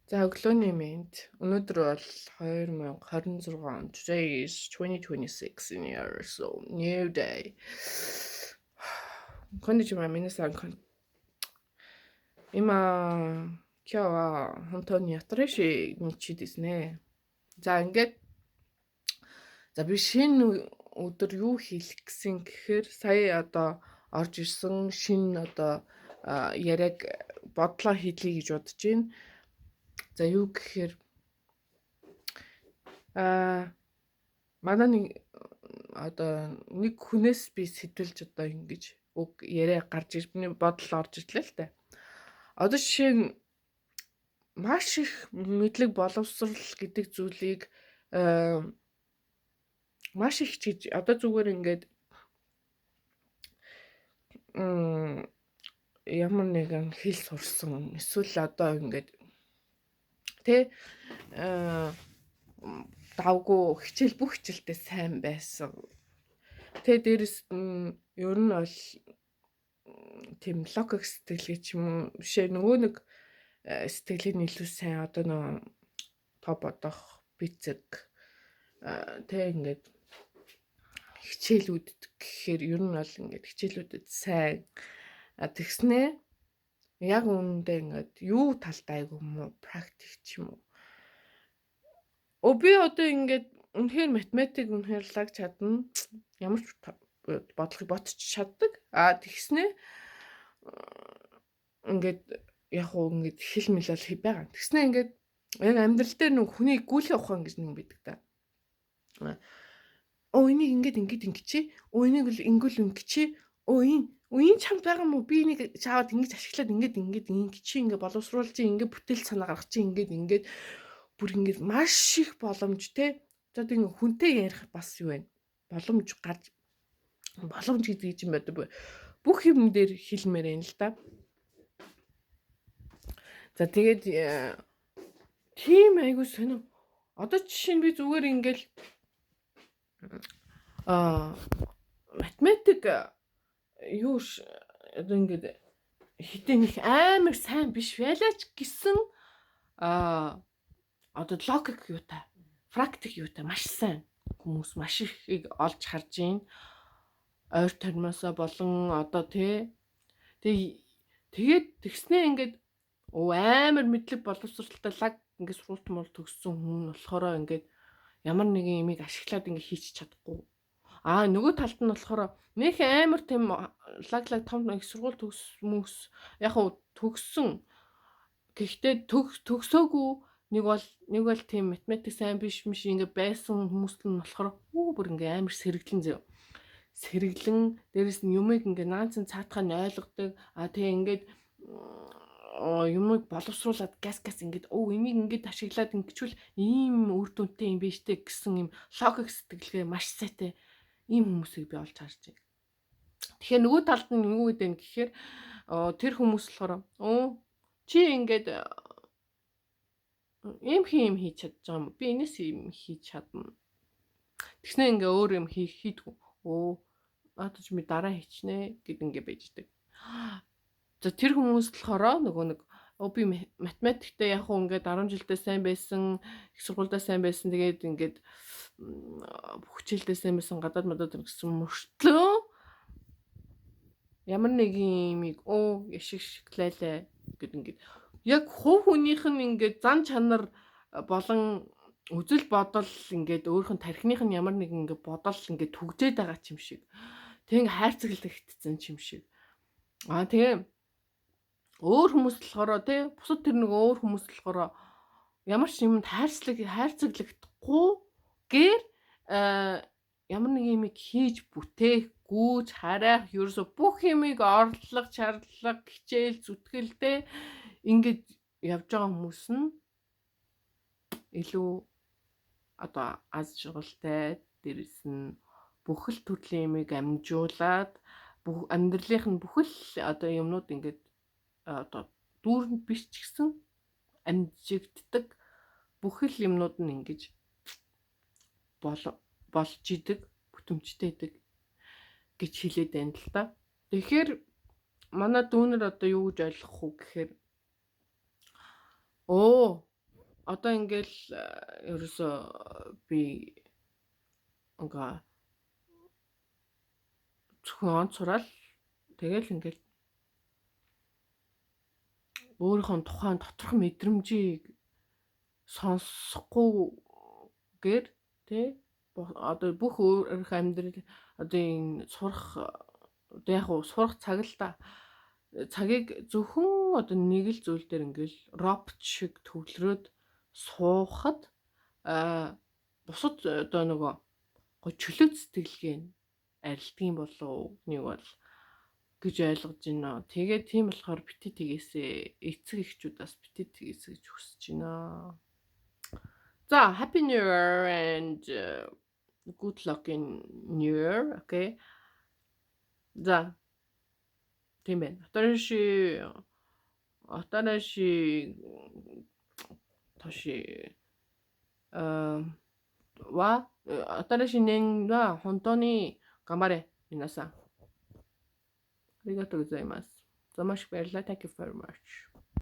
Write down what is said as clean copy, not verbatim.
За, өглөөний мэнд. Өнөөдөр бол 2026 он. Today is 2026 in year, so new day. こんにちは、皆さん。今、今日は本当に新しい日ですね。За, ингээд за би шинэ өдөр юу хийх гэсэн гэхээр сая одоо орж ирсэн шинэ одоо яриаг бодлоо хийлье гэж бодож байна. За, юу гэхээр манай нэг одоо нэг хүнээс би сэтэлж одоо ингэж үг яриа гарч ирбний бодол орж ирлээ л дээ. Одоо жишээ нь маш их мэдлэг боловсрал гэдэг зүйлийг маш их гэж одоо зүгээр ингээд ямар нэгэн хэл сурсан эсвэл одоо ингээд тэ давгүй хичээл, бүх хичээлдээ сайн байсан. Тэ, дээрэс нь ер нь бол тийм логик сэтгэлгээ ч юм уу бишээ, нөгөө нэг сэтгэлгээ нь илүү сайн, одоо нөгөө топ бодох, физик, тэ, ингээд хичээлүүд гэхээр ер нь бол ингээд хичээлүүдэд сайн. Тэгснээ яг үүндээ ингээд юу талдаа айгу муу, практик ч юм уу. О, би одоо ингээд үнэхээр математик үнэхээр лаг чадна. Ямар ч бодлогыг ботч чаддаг. А тэгснээ ингээд яг уу ингээд хэл мэл бол байгаа. Тэгснээ ингээд яг амьдрал дээр нэг хүний гүйлгээ ухаан гэж нэг байдаг та. Оо, энийг ингээд ингээд ингэчээ. Оо, энийг л ингэл ингэчээ. Оо, энэ чамд байгаа мó, би энийг чаваад ингэж ашиглаад ингээд ингээд ингэж ингээ боловсруулж, ингээ бүтээл санаа гаргах чи ингээд ингээд бүр ингээд маш их боломж те. За, тэг ингээ хүнтэй ярих бас юу вэ? Боломж гарч, боломж гэдэг юм байдаг. Бүх юм дээр хэлмээр байна л да. За, тэгээд тийм айгу сонир. Одоо жишээ нь би зүгээр ингээл математик юу одоо ингээд хитэн их амар сайн биш байлаа ч гэсэн одоо логик юутай, практик юутай маш сайн хүмүүс маш ихийг олж харж байна. Ойр тормосоо болон одоо тий. Тэгээд тэгснээ ингээд амар мэдлэг боловсралтай лаг ингээд сургууль мол төгссөн хүн болохоор ингээд ямар нэгэн юмыг ашиглаад ингээд хийчих чадахгүй. Аа, нөгөө талд нь болохоор нөх амар тийм лаг лаг том их сургууль төгс хүмүүс яг уу төгссөн. Гэхдээ төгсөөгүй нэг бол тийм математик сайн биш миш ингээ байсан хүмүүст нь болохоор бүр ингээ амар сэргэлэн зөө. Сэргэлэн, дээрэс нь юмыг ингээ наанцын цаатахаа нь ойлгодог. А тэгээ ингээд юмыг боловсруулад газ газ ингээд өө энийг ингээд ашиглаад ингэчүүл ийм үр дүнтэй юм биш үү гэсэн юм логик сэтгэлгээ маш сайтай ийм хүмүүсийг би олж харж байна. Тэгэхээр нөгөө талд нь юу гэдэг юм гэхээр тэр хүмүүс болохоор чи ингээд ийм хий юм хийж чадж байгаа юм. Би энэс юм хийж чадна. Тэгснэ ингээ өөр юм хийдгүү. Өө, наадаж ми дараа хийчнэ гэд ингээ байждаг. За, тэр хүмүүс болохоор нөгөө нэг би математиктэй яг уу ингээд 10 жилдээ сайн байсан, их сургуульдаа сайн байсан. Тэгээд ингээд бүх хичээлдээ сайн байсан, гадаад мадад гэсэн мөртлөө ямар нэг юмыг яшиг шиглээлээ гэд ингээд яг хувь хүнийх нь ингээд зан чанар болон үзэл бодол, ингээд өөрөх нь тархиных нь ямар нэг ингээд бодол ингээд түгжээд байгаа ч юм шиг. Тэг ингээд хайрцаглагдсан ч юм шиг. Аа, тэгээ өөр хүмүүс болохоор тий бусад тэр нэг өөр хүмүүс болохоор ямар ч юмд хайрцаглагдахгүй гээр ямар нэг юмыг хийж бүтээх, гүйж харайх, ерөөсө бүх юмыг орлого, чарлага, хичээл, зүтгэлтэй ингээд явж байгаа хүмүүс нь илүү одоо аз жаргалтай, дээрэс нь бүх л төрлийн юмыг амжуулаад, бүх амьдралынх нь бүхэл одоо юмнууд ингээд одоо дүүрэнд биш ч гэсэн амжигддаг, бүхэл юмнууд нь ингэж болж идэг, бүтэмжтэй идэг гэж хэлээд байна л та. Тэгэхээр манай дүүнер одоо юу гэж ойлгох вэ гэхээр Одоо ингээл ерөөсөө би ингээ зөвхөн онцгойрал тэгэл ингээл өөрийнхөө тухайн доторх мэдрэмжийг сонсохгүйгээр, тий, одоо бүх өөрөх амьдрал, одоо энэ сурах, одоо яг уу сурах цаг л та, цагийг зөвхөн одоо нэг л зүйл дээр ингээл робот шиг төвлөрөөд суухад бусад одоо нөгөө гоо чөлөөт сэтгэлгээ нь арилдгийн болов нэг бол гэж ойлгож байна. Тэгээд тийм болохоор бити тгээсээ, эцэг эхчүүдээс бити тгээсэй гэж хүсэж байна. За, Happy New Year and good luck in New Year, okay? За. Тийм байна. 新しい年は新しい年は本当に頑張れ、皆さん。ありがとうございます。За, маш их баярлалаа. Thank you very much.